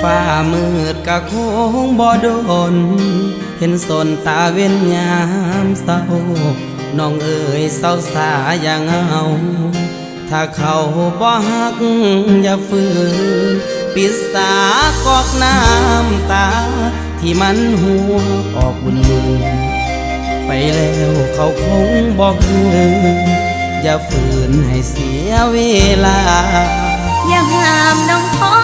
ຟ້າມືດກະຄົງບໍ່ດົນ ເຫັນສົນຕາເວັນຍາມເຊົ້າ ນ້ອງເອີຍເຊົາສາຢ່າເຫງົາ ຖ້າເຂົາບໍ່ຮັກຢ່າຝືນ ປິດສາກອກນ້ຳຕາ ທີ່ມັນຮົ່ວອອກວຸ່ນໆ ໄປແລ້ວເຂົາຄົງບໍ່ຄືນ ຢ່າຝືນໃຫ້ເສຍເວລາ ຢ່າຫ້າມນ້ອງຂໍ